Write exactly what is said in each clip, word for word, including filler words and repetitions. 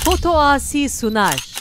Foto Asi sunar.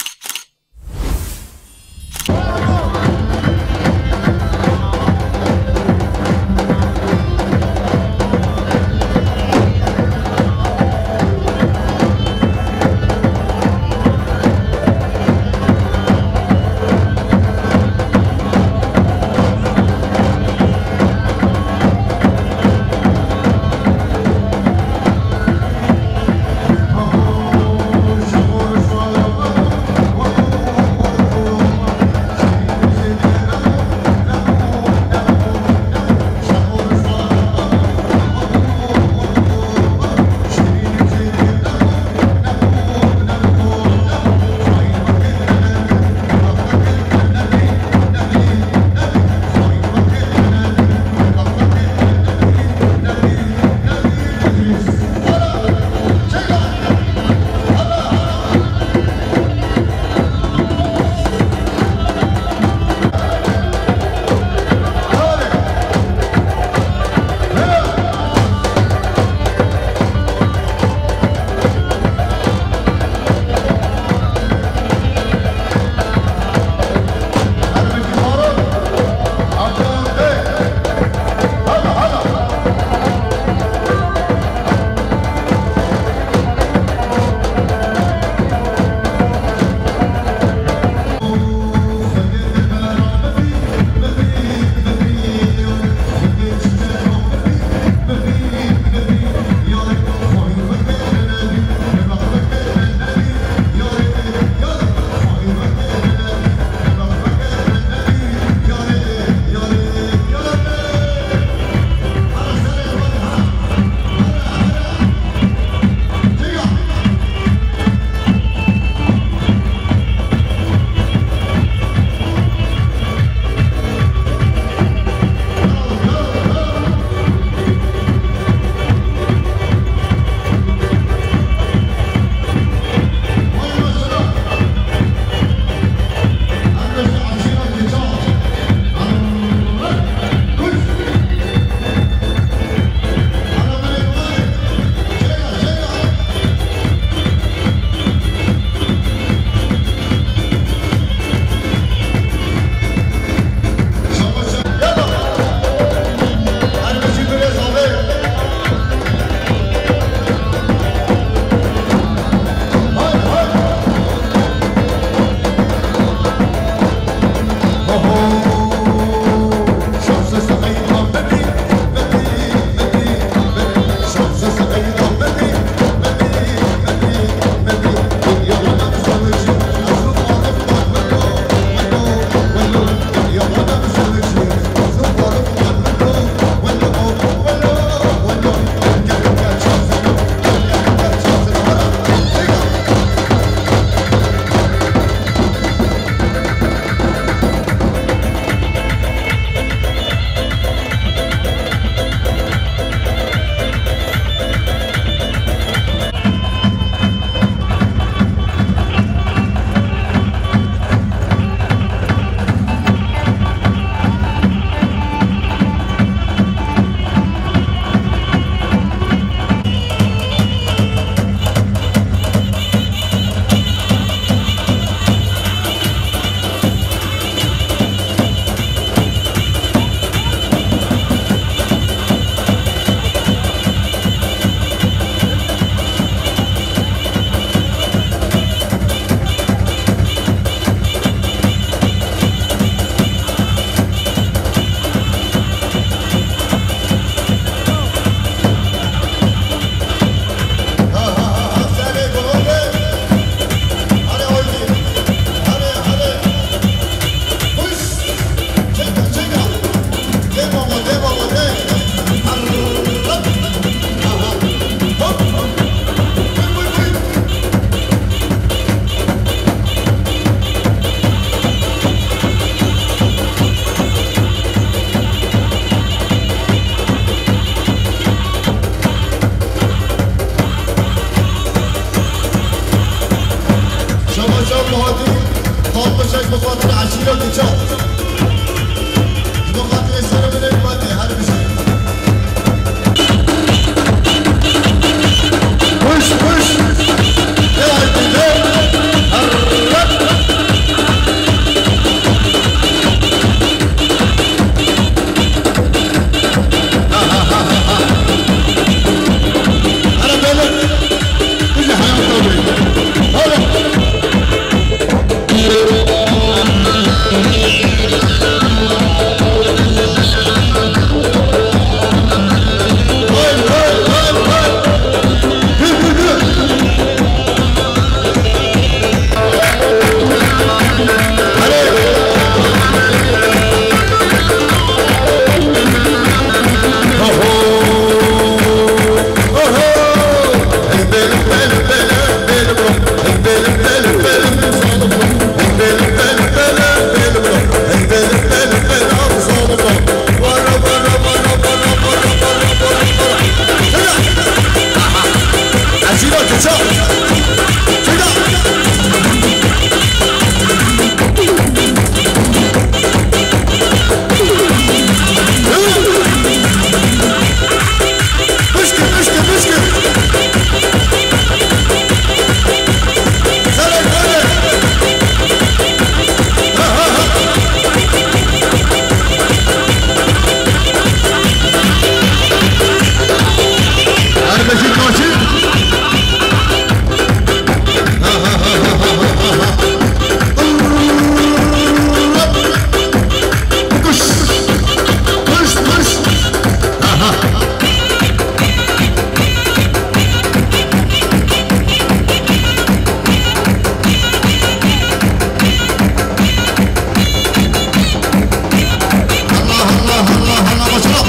Allah, Allah, Allah, Allah, başla.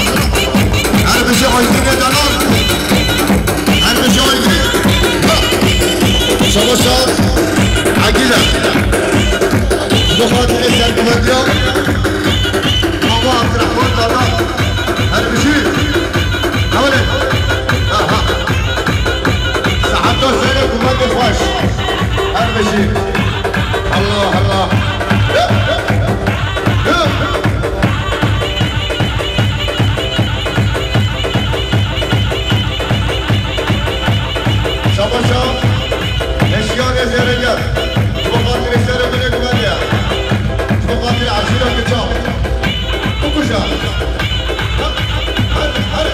Her bir şey aydın ve dalan. Her bir şey aydın. Savaşa Agile. Bu hatire sergilediyor. Ama Abdurrahman Dala. Her bir şey. Öyle. Aha. Saat dört sene kumandı baş. Her bir şey. Allah Allah. Savaşa eşyanê zêrêger. Ji bo xatirê serê min ê guvendiya. Ji bo xatirê eşîra kiça. Bikuje. Her, her.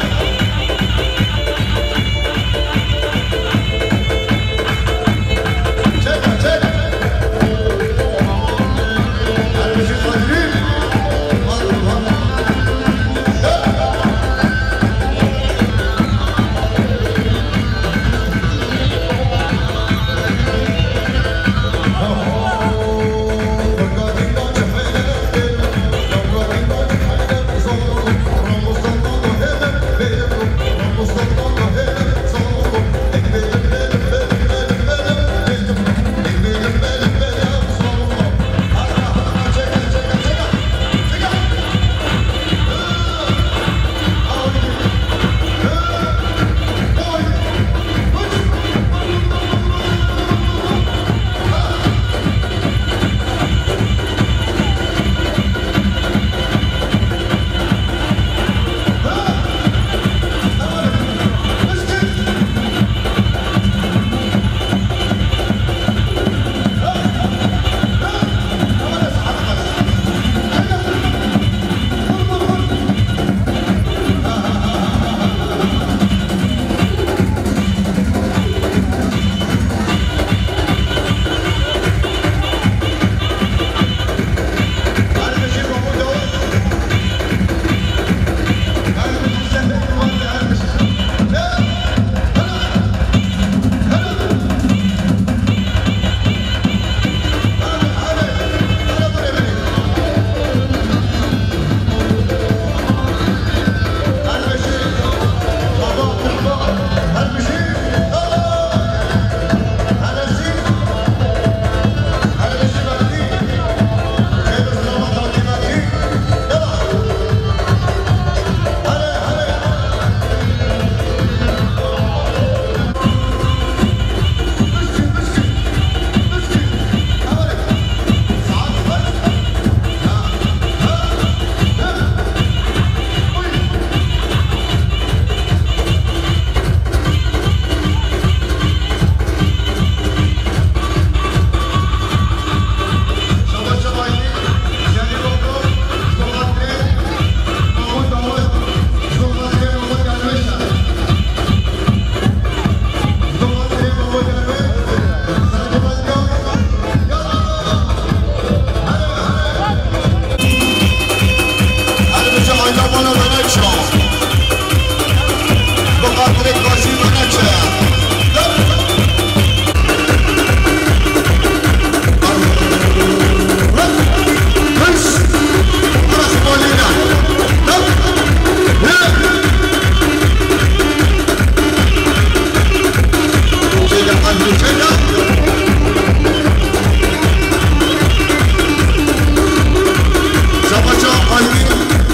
Savaşa aydî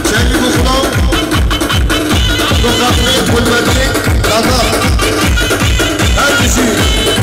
çelî bixulaw, bi xatirê gulbetê, dada, her tişî.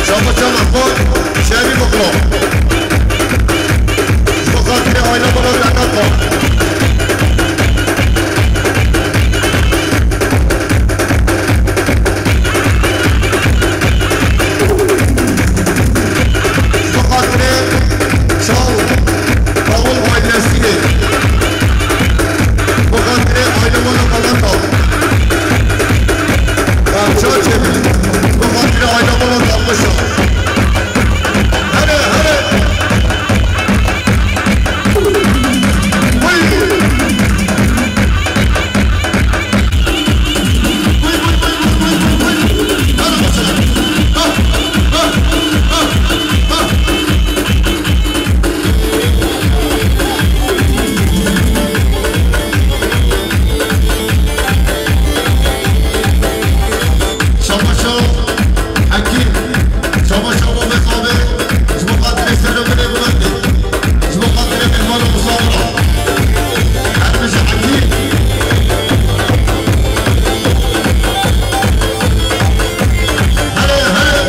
Şabaşa Mehmet, Şerî Mutlu. Ji bo xatirê aile bala Zekat Xan. Ji bo xatirê çaw, Pawul ailesiyê. Ji bo xatirê aile bala Xalata. Çar çêbir. Ji bo xatirê aile bala Dalmışa. Here, here. Şabaşo Hekîm, Şabaşo Mehmet abi, ji bo xatirê serê binê bilendê, ji bo xatirê mehmana musafira. Her bijî Hekîm. Hele, hele.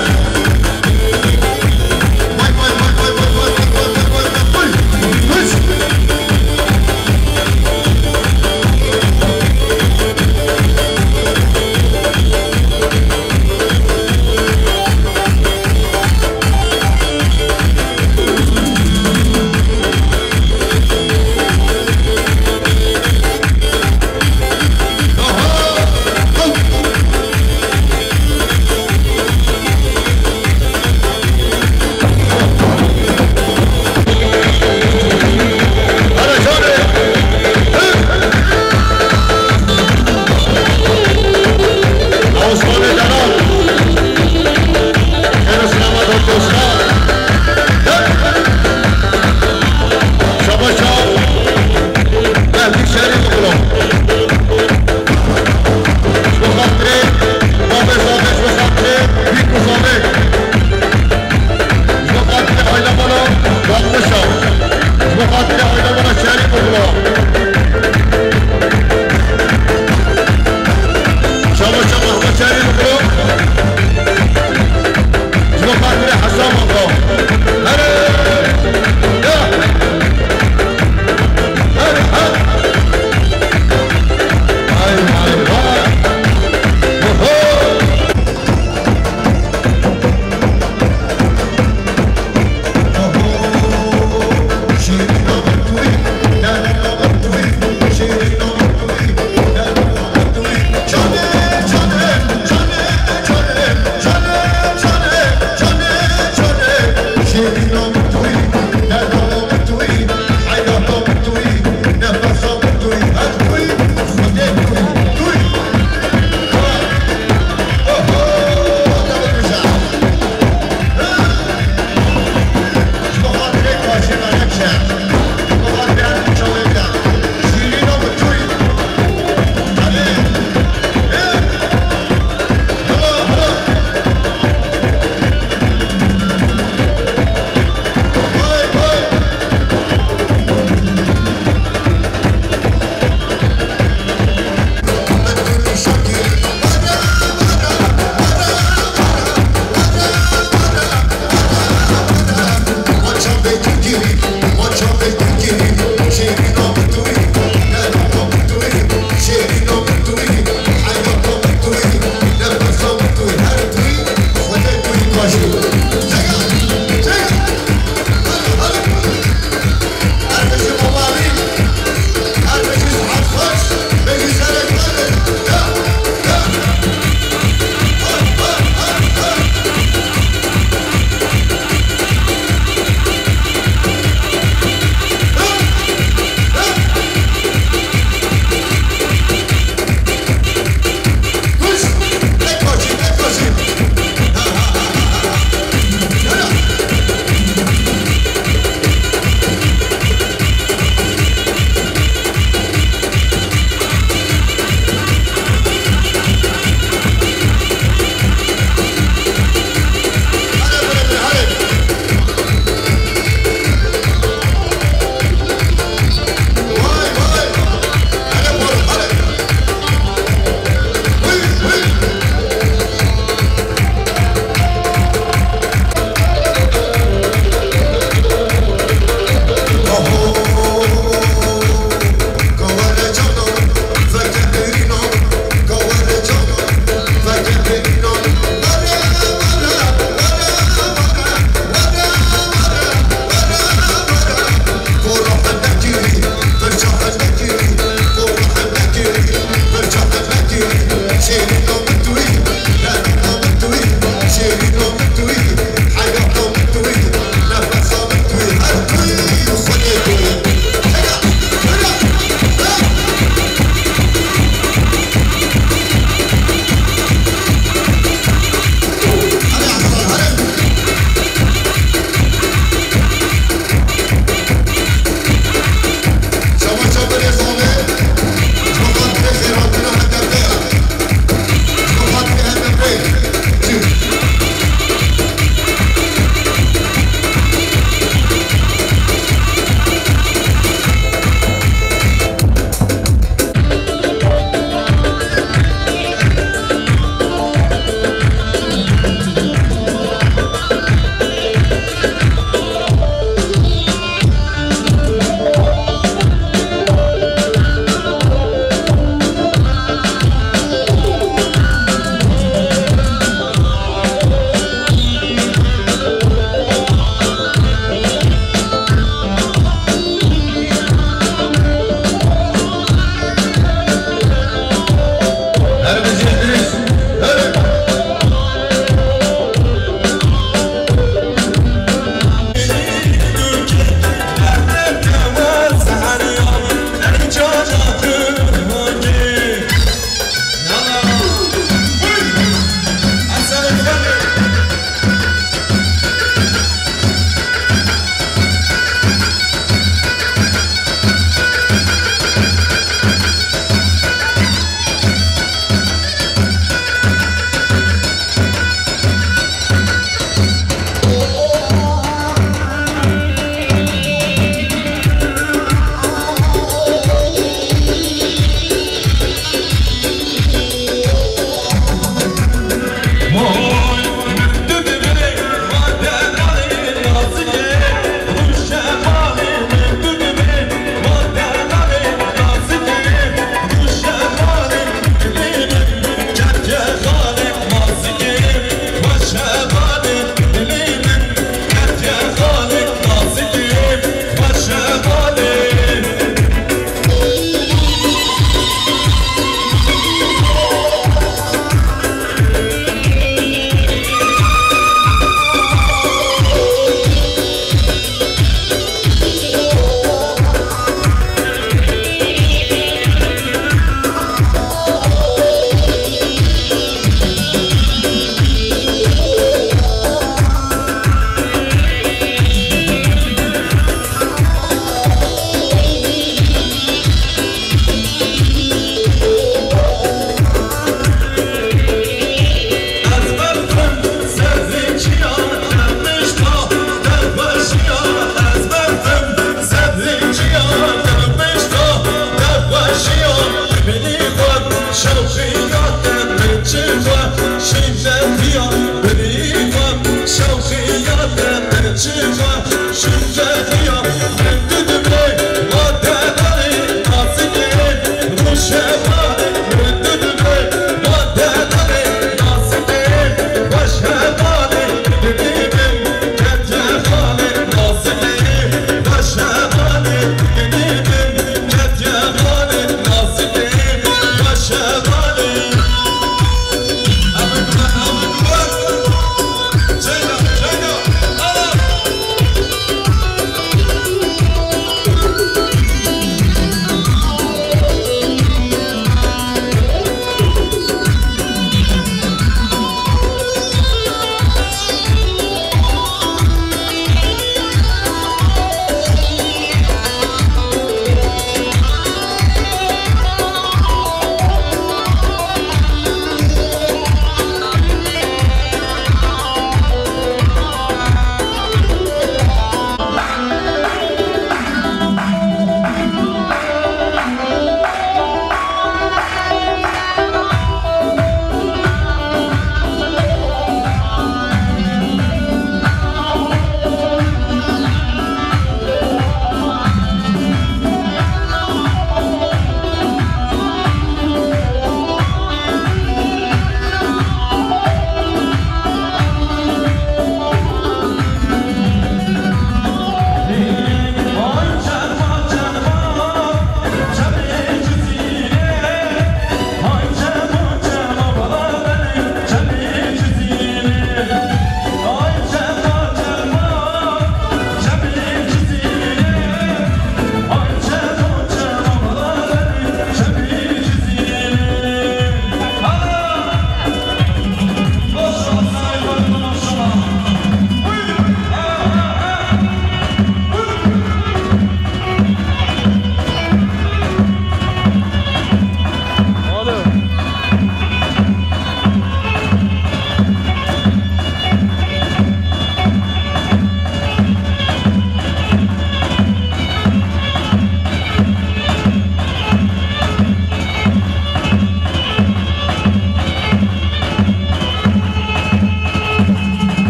Şabaş çaw. Mehdi Şerîf Kuro. Ji bo xatirê babê Zabê, ji bo xatirê bîk û zabê. Ji bo xatirê aile mala Dalmışa. Ji bo xatirê aile mala Şerîf Kuro. Şabaş çaw Mehdi Şerîf Kuro. Ji bo xatirê Hesa Mako. Here! Ya! Here, ha! Ay, ay, ay! Oho!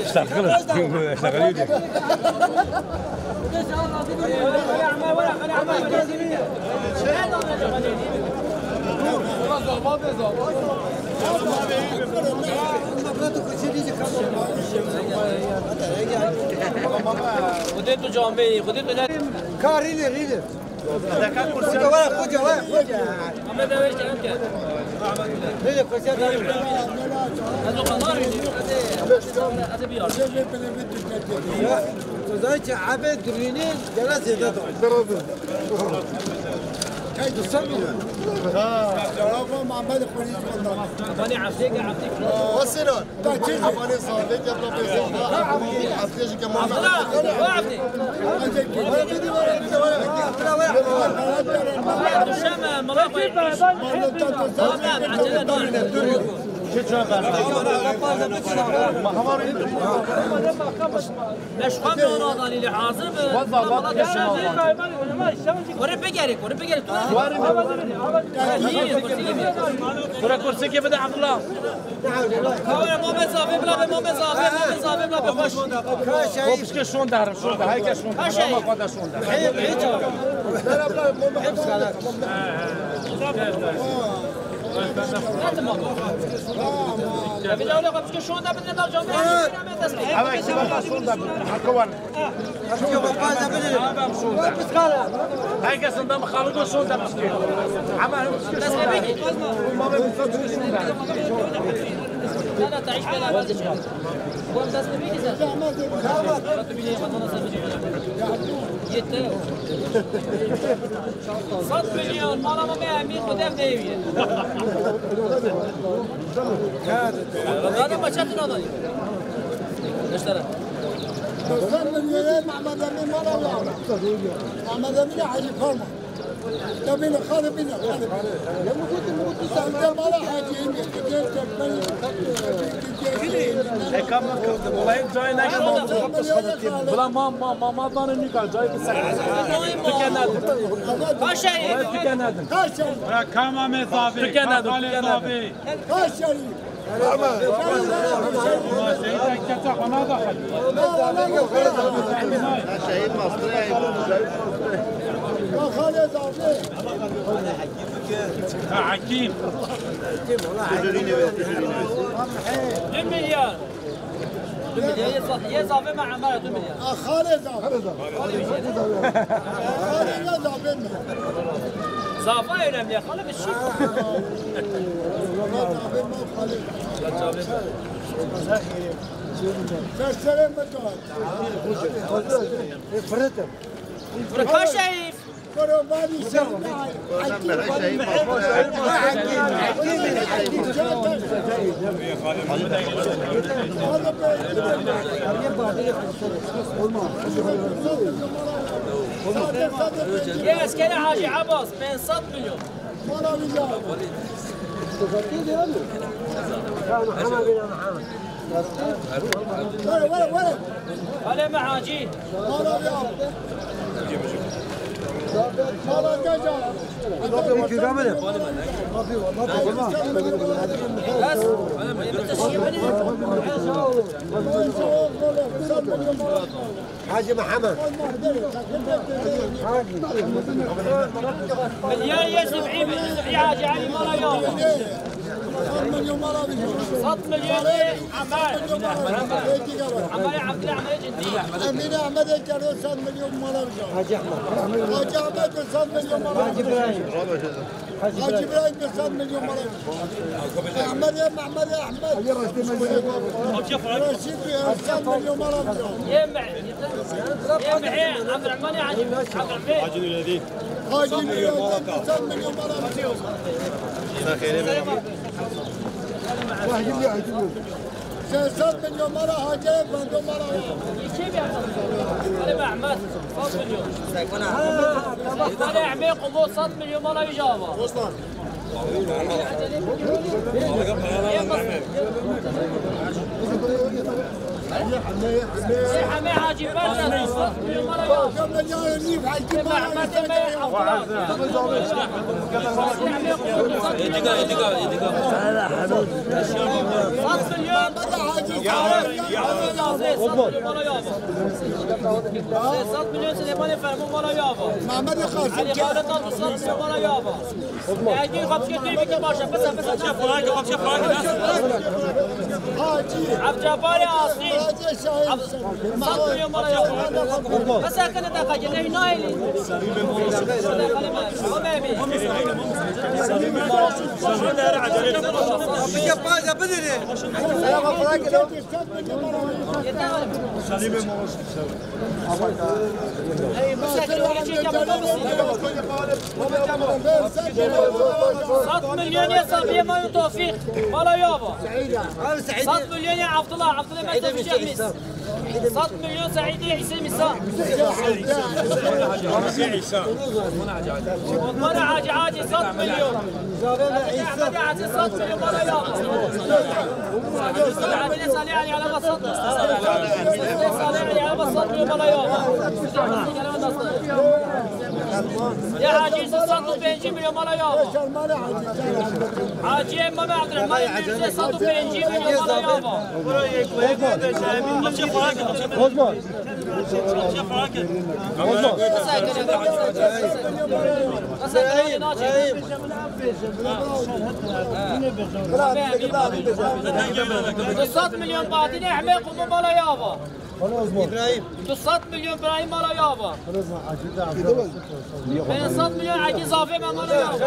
اشتغل، اشتغل. Xwedê tu camê yî, Xwedê tu ne. Ka rîne, rîne. Koca were, koca were, koca. Ahmet Demirci hem gel. Rîne, koca da. Ez o kadar rîne. Hadi bir yardım. Ya, tu zaten abi duruyunu gene ziyade de. Kay du sen mi? Ha. Cevabı Muhammed Kuliz bundan. Bani Afrika, Afrika. Wasiran. Hevalê zavê ke bira bê zava, hevalê jî ke mama. Abdullah, o Abdê. Şeme, mala koymuş. Abdullah, acele dur. Meşxan bir oradan ile hazır mı? Wala geçin. Kore pegeri, kore pegeri. Kore kursi ke bide Abdullah. Kawere Mame Zafê bila be, Mame Zafê, Mame Zafê bila be, xweş. Xo piçke şonda herim, şonda, hayke şonda. Ama xweda şonda. Ya bir daha öyle xo piçke şonda bir de daha canlı. Evet, şonda. Hakkı var. Herkes ondan mı kalır, o son da bisküvi. Ama hem bisküvi son da. Mama bir son da. Sen de taş bela verdi. Bu da ne bileyim sen. Yeter. Sat milyon, mala mı be, emir bu dev değil. Zaten maçatın adayı. Kaç tane? Sen milyon, Mehmet Emin mala ya. Mehmet Emin Hacı Korma. Ya bine, xalê bine, xalê bine. Sen de bana hacıyım, işte, gerçek ben. Ekam kıldı, olayın cayına geldi. Bula ma, ma, ma, ma, danı nika, cayı bir sakın. Tükenedin. Kaşayı. Tükenedin. Kaşayı. Bırak, kama mesafe. Tükenedin, tükenedin. Kaşayı. Hakim. Du milyar. Du milyar. Yê zaf-, yê zafê me Emara du milyar. Xalê zaf. Xalê zaf. Xalê ne zafê me. Zafa önemli ya. Xalê bir şey. Zafê me xalê. Serserê me. Fırıtım. Fırka Şerif. Yes, gene Hacı Abbas, ben satmıyorum. Were, were, were. Were me Hacî. Mala ya. Mala geca. Bes. Hacı Muhammed. Milyar yê seb'î, seb'î Hacı Ali mala ya. Sed milyon yê Ammar. Ammar Abdullah, Ammar Cindi. Emîne Ehmedê kero sed milyon mala ya. Hacı Ahmet. Hacı Ahmet sed milyon mala ya. Hacı İbrahim. Hacı İbrahim bir sed milyon mala. Ahmet ya, Mehmet ya, Ahmet. Reşit bir sed milyon mala. Yeme. Yeme. Abdurrahman ya Hacı. Abdurrahman. Hacı Nureddin. Hacı Nureddin bir sed milyon mala. Sen hayır, eyvallah. Sêsed milyon mala Hacê, bendo mala. Hadi Mehmet, sat milyon. Hadi Ehmê Kumo, sat milyon mala Yücava. Osman. Hemê Hacî Berze, sat milyon mala Yücava. Mehmet Bey, Êdîga, êdîga, êdîga. Sat milyon. Sêsed milyon Silêmanê Fermo mala Yücava. Mehmet Xasim. Elî Xalid Tatlı, sat milyon mala Yücava. Ergin Xapçı Türk iki başa, pesa, pesa, pesa. Frank, Xapçı Frank, nasıl? Hacî. Abcabarê Asî. Hacî Şahin. Sat milyon mala Yücava. Pesa kene de kaçı, ne, ne, ne? Abi, abi. Sat milyon ya Safiye Mayo Tofîq. Mala Yücava. Sat milyon ya Abdullah. Abdullah Mesut Şehmis. Sat milyon Saîdê Îsê Mîsa. Osman Hacî Hacî sat milyon. Hadi Hacî sat milyon mala Yücava. Hadi Salih Ali Alaba sat milyon. Salih Ali Alaba sat milyon mala Yücava. Ya Hacî Yusuf sat û pêncî milyon mala Yücava. Hacî Emam Abdurrahman Yusuf sat û pêncî milyon mala Yücava. Osman. Osman. Du sed milyon Badînê Ehmê Kumo mala Yücava. Osman. Du sed milyon Brahîm mala Yücava. Pênc sed milyon Egîz Zafê me mala Yücava.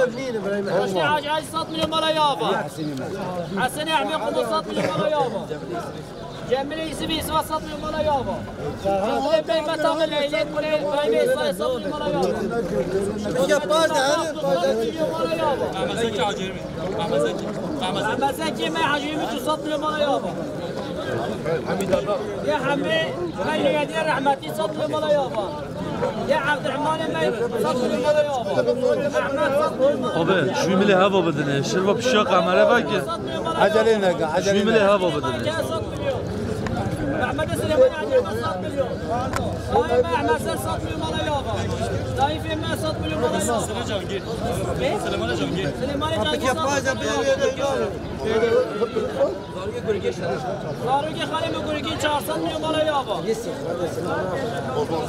Başka Hacî Hacî sat milyon mala Yücava. Hesenê Ehmê Kumo sat milyon mala Yücava. Cemilê Yusufî Yusufî sat milyon mala Yücava. Ahmet Bey Meta ve Leylê Kulê Brahîm Îsa sat milyon mala Yücava. Sat milyon mala Yücava. Ahmet Zeki Hacî Yirmi. Ahmet Zeki. Ahmet Zeki. Ahmet Zeki me Hacî Yirmi sat milyon mala Yücava. Ya Hemî, me Niyediye rehmetî sat milyon mala Yücava. Ya Abdurrahman me sat milyon mala Yücava. Mehmet sat milyon mala Abi, şu milê hava bidine. Şirva pişiya kamera bak ki. Sat milyon mala Yücava. Acele neke, acele Şu milê neke. Hava bidine. Mehmet Süleyman Hacî sat milyon. Daim Mehmet Ser sat milyon mala Yücava. Daim Fehmi sat milyon mala Yücava. Süleyman Hacî. Süleyman Hacî sat milyon mala Yücava. Zarokê xalê min Gurgî çar sed milyon mala Yücava.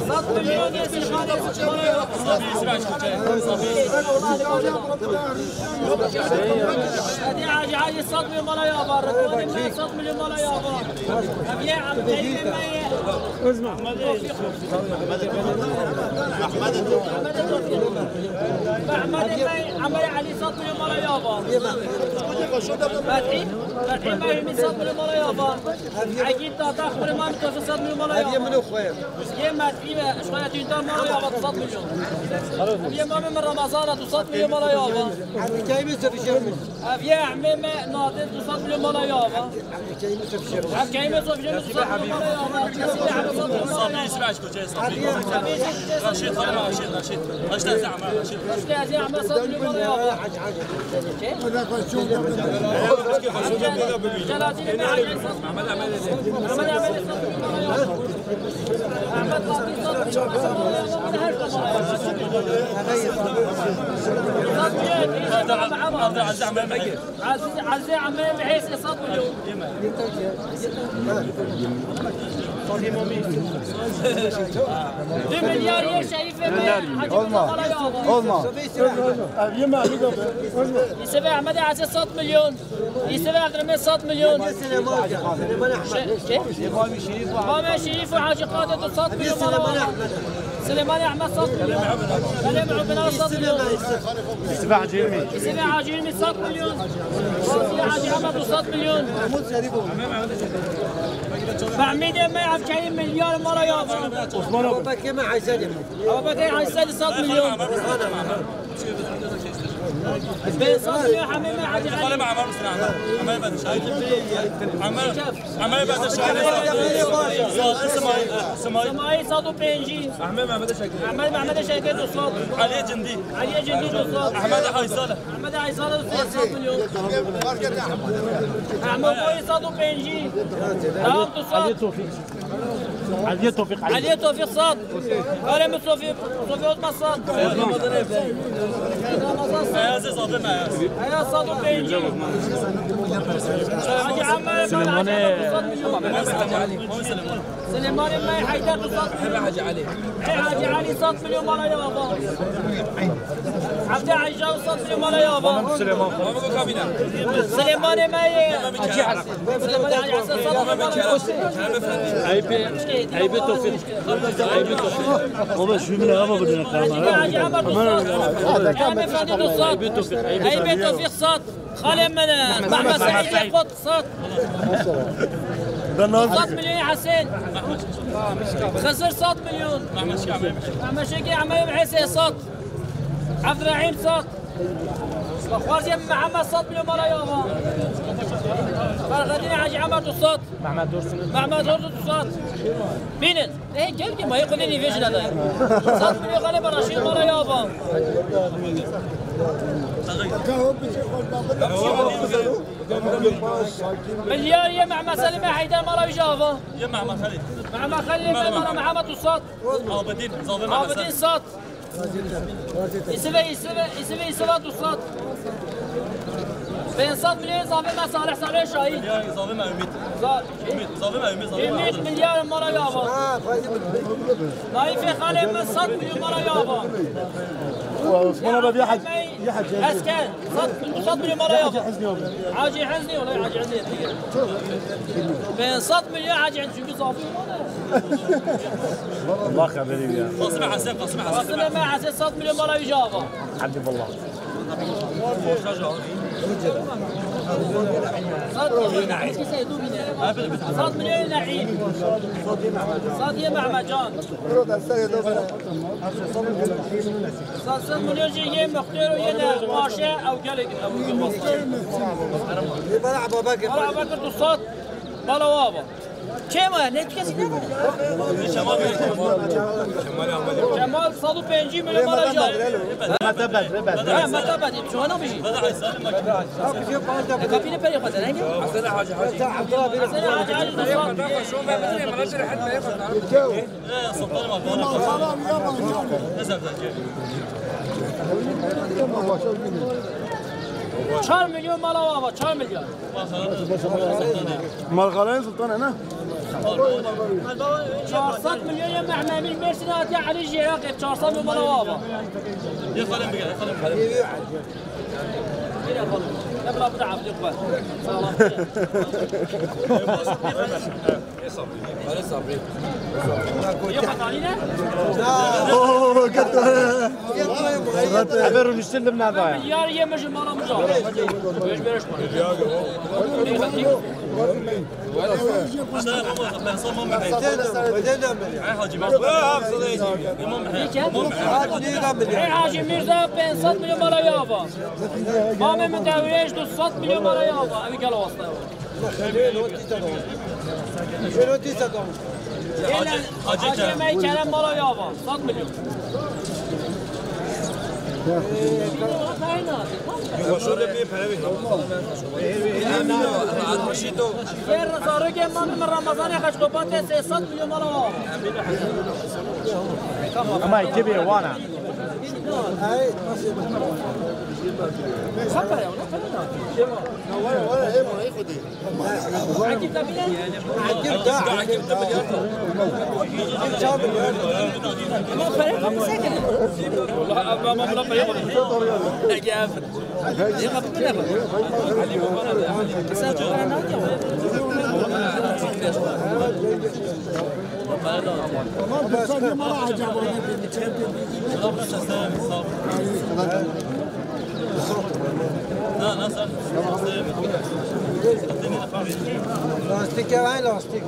Sed milyon Yesî xalê mala Yücava. Hadi Hacî Hacî sed milyon mala Yücava. Rıdvanê me sed milyon mala Yücava. Hediye Abdülkerim me ye. Mehmet Bey, Emer Elî sed milyon mala Yücava. Fethî, Fethî Mehmî sed milyon mala Yücava. Egîd Dada, xurê Mamî Tosun sed milyon mala Yücava. Yê Mehmî ve Şkoya Tîntar mala Yücava sed milyon. Yê Mamî min Ramazan sed milyon mala Yücava. Ev yê Ehmê me Nadir sed milyon mala Yücava. Ev keyme Sofî Cemil sed milyon mala Yücava. Nesîbe Ehmed sed milyon mala Yücava. Sabî Yusuf Aşko, Sabî. Raşîd, Raşîd, Raşîd. Raşîd Ezî Ehmed, Raşîd. Raşîd Ezî Ehmed sed milyon mala Yücava. Celatînê me Hacî sed milyon. Mehmet Ehmed sed milyon mala Yücava. Mehmet Fatih sed milyon mala Yücava. Her zaman. Sed milyon. Abdülaziz Ehmed Bekir. Ezîz, Ezîz Ehmed Mehêsê sed milyon. Du milyar yê Şerîfê me Hacî Olma. Mala Yücava. Olma. Yusuf Ehmed Ezîz sed milyon. Yusuf Abdülhamid sed milyon. Şey, şey. Mame Şerîf ve Hacî Kadir sed milyon mala Yücava. Süleyman Ahmet sed milyon. Kalem Ubena sed milyon. Yusuf Hacî Hilmi. Yusuf Hacî Hilmi sed milyon. Hacî Ahmet sed milyon. Mehmûd Emê Evkeyî milyar mala Yücava. Osman abi. Abubekir Aysel sed milyon. Pênc sed milyon Hemê me Hecî Elî. Xalê me Emer Husên Emer. Emer Bediş. Emer, Emer Bediş. Sima, Sima. Simayî sed û pêncî. Ehmed Mehmet Şakir. Ehmed Mehmet Şakir du sed. Elî Cindî. Elî Cindî du sed. Ehmed Haysal. Ehmed Haysal du sed milyon. Ehmed Boyî sed û pêncî. Tamam du sed. Elî Tofîk. Elî Tofîk. Elî Tofîk sed. Xalê min Sofî, Sofî Osman sed. Ramazan sed. Ayaz sed û pêncî. Hacî Emer Süleymanê. Süleymanê me Heyder du sed milyon. Hacî Elî. Ey Hacî Elî sed milyon mala ya ava. Evde Ejda sed milyon mala ya ava. Süleyman. Süleymanê me ye. Hacî Hesen. Süleymanê Hacî Hesen sed milyon mala ya ava. Eybi, eybi Tofîk. Eybi Tofîk. Baba şu ne ama bu ne kalma? Hacî Emer du sed. Hacî Efendi du sed. Eybi Tofîk. Eybi Tofîk sed. Xalê min e. Mehmet Seîd Qut sed. Sed milyon Hesen. Xizir sed milyon. Mehmet Şekî Emer Hesen sed. Evdirehîm sed. Xwarziyê Mehmet sed milyon mala ya ava. Ferxedîn Hacî Emer du sed. Mehmet Dursun. Mehmet Dursun du sed. Bînin. Ê, gel ki, mayê xwedê nîvê jî nede. Sed milyon xalê Baraşî mala ya ava. Milyar ye Mehmet Selim Heyder mala wî jî ava. Ye Mehmet Xelîl. Mehmet Xelîl me mala Mehmet du sed. Abidin, Zalê Mehmet Abidin sed. Îsivê, Îsivê, Îsivê, Îsivê du sed. Pênc sed milyon Zalê me Salih, Salih Şahî. Ya Zalê me Ümit. Za- Ümit, Zalê me Ümit, Zalê me Ümit. Milyar mala ya ava. Naîfê xalê min sed milyon mala ya ava. Osman abi ya hac, ya hac. Esker, sed, sed milyon mala ya ava. Hacî Heznî, olay Hacî Heznî. Pênc sed milyon Hacî Heznî, çünkü zafî. Allah xeberî ya. Qasım Hesen, Qasım Hesen. Qasım Hesen sed milyon mala wî jî ava. Hadi billah. Sed milyon Neîm. Sed milyon Neîm. Sed yê Mehmetcan. Sed milyon jî yê Muxtar û yê Nexbaşe ew gelek ew. Bala Ebabekir. Bala Ebabekir du sed. Bala wa ava. Çê ma, ne tu kesî ne? Kemal sed û pêncî milyon mala ya. Mete Bedre, Bedre. Ha, Mete Bedre, çawa namî jî? E, kapî ne perê xwe derenge? Hasan Hacî Hacî du sed. Çar milyon mala wa ava, çar milyon. Malxaneyê Sultanê ne? Çar sed milyon ya Mehmet Emîn Mersin hatiye Elî Jêrakê çar sed milyon mala wa ava. Ya xalem bige, ya xalem. Bira xalem. Ya bira bira Abdülkbar. Sağ ol. Ê Sabri. Ê Sabri. Ya Fatali ne? Oo, kötü. Eber rûniştin dim nedaya. Yar yemişim bana mı? Ey Hacî Mîrza pênc sed milyon mala ya ava. Mamê min Dewrêş du sed milyon mala ya ava. Evi gel wasta. Hacî Kerem mala ya ava. Sed milyon. Yer zarokê me min Ramazanê Xeçkobatê sê sed milyon mala wa. Ama iki bir wana. Lastik ya, lastik.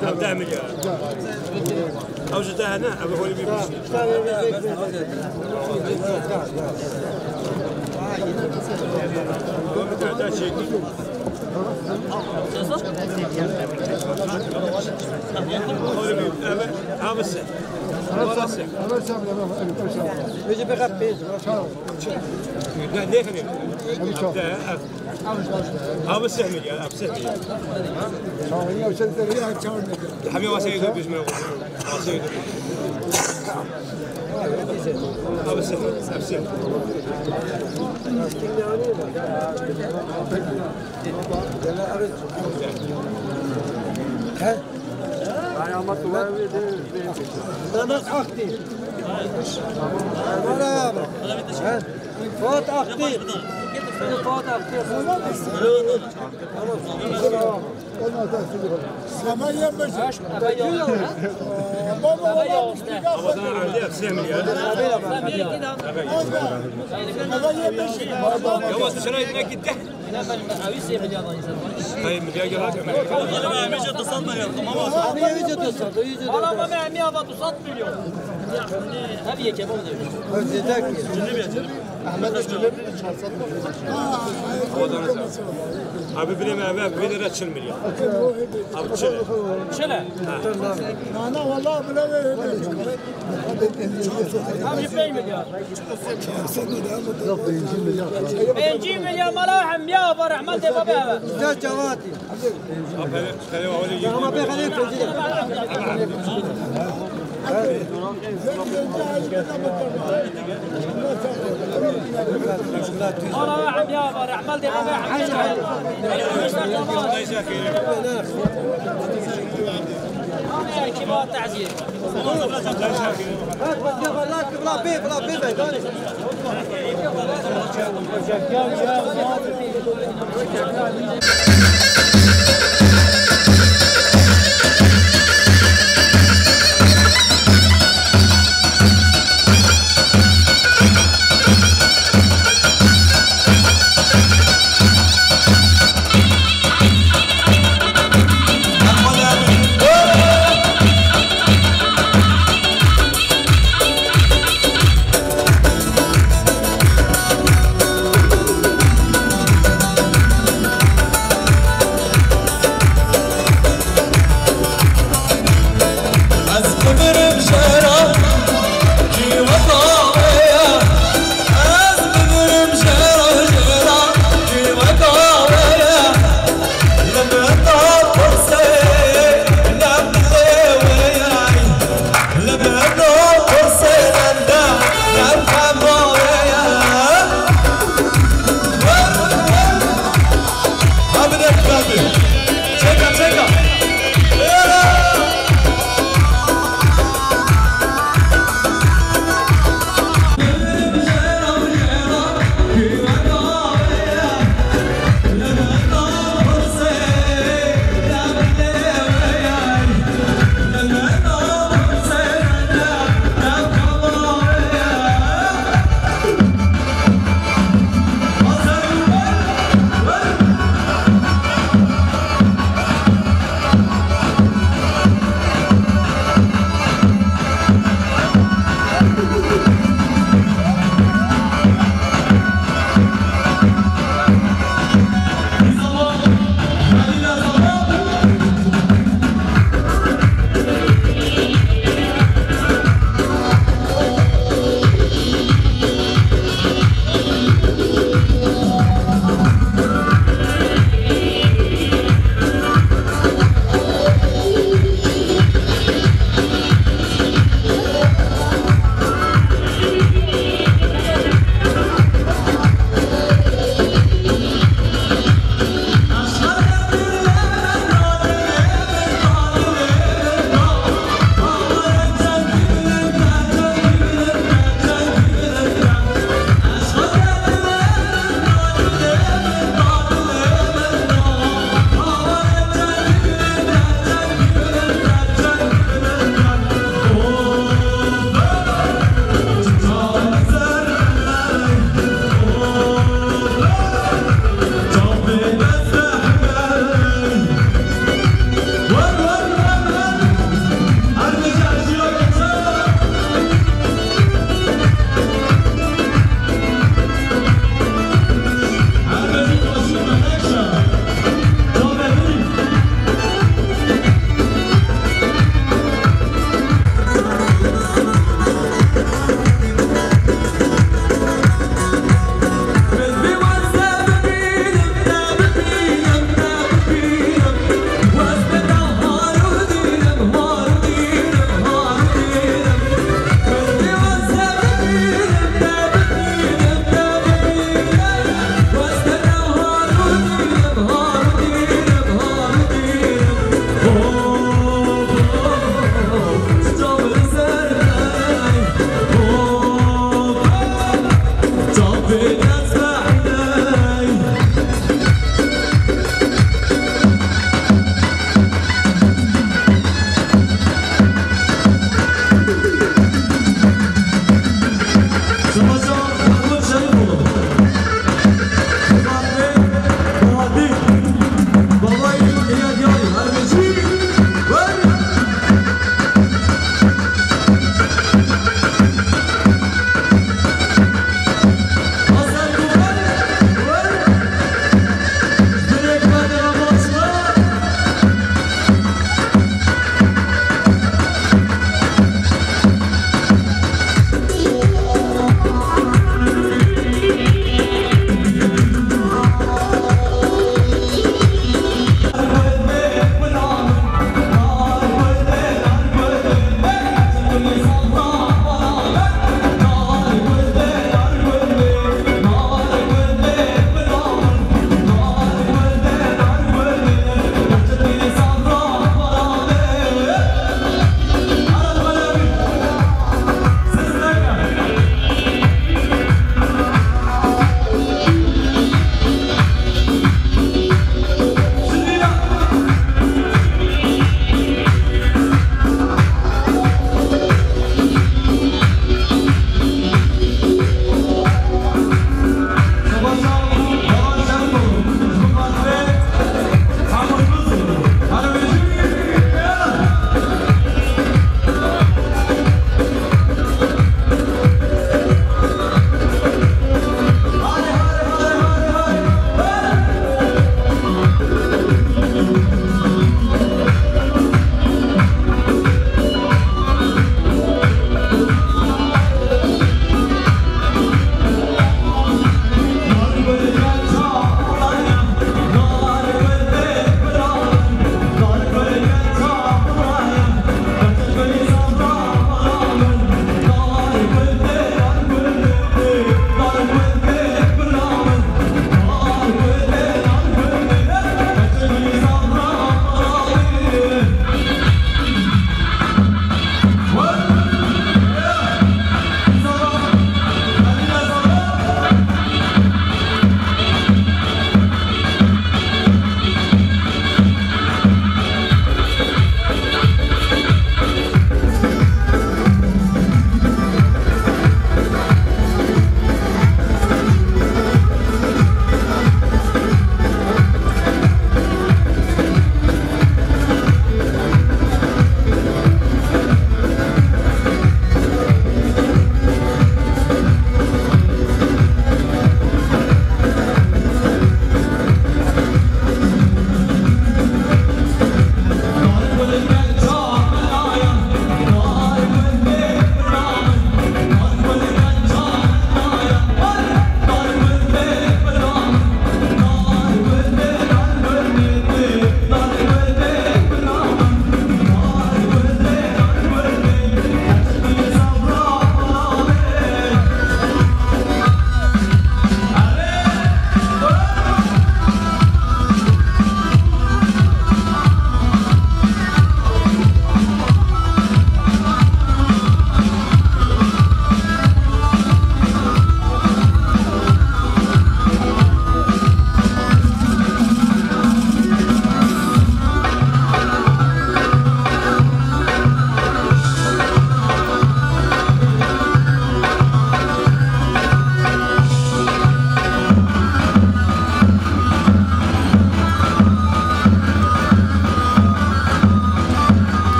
Hevdeh milyar. Ew ji te hene, ew holî bî. Holî bî, ev, ev se. Peki, peki, peki. Ne, ne kadar? Abi sehmi ya, abi sehmi ya. Hemi wasa yedok biz mi? Wasa yedok. Abi sehmi, abi sehmi. He? Mehmet Akti. Bravo. He? Fuat Akti. Fuat Akti. Ama sen erdê hepsi milyar. Yavaş dışarı gitmek gitti. Hayır, milyar yalan. Ama hemece dosat mı ya? Tamam olsun. Ama hemece dosat, o yüzden. Valla ama ben mi hava dosat milyon. Tabii ki bu da. Ahmet Özgür. Abi bileme abi, bir lira çil milyar. Abi çil. Çile. Nana valla bile. Abi pey milyar. Pêncî milyar mala hem ya var, Ehmed de baba. Güzel cevati. Ama ben hani Mala hem ya var, Ehmed de baba. Ama ya ki var taziye.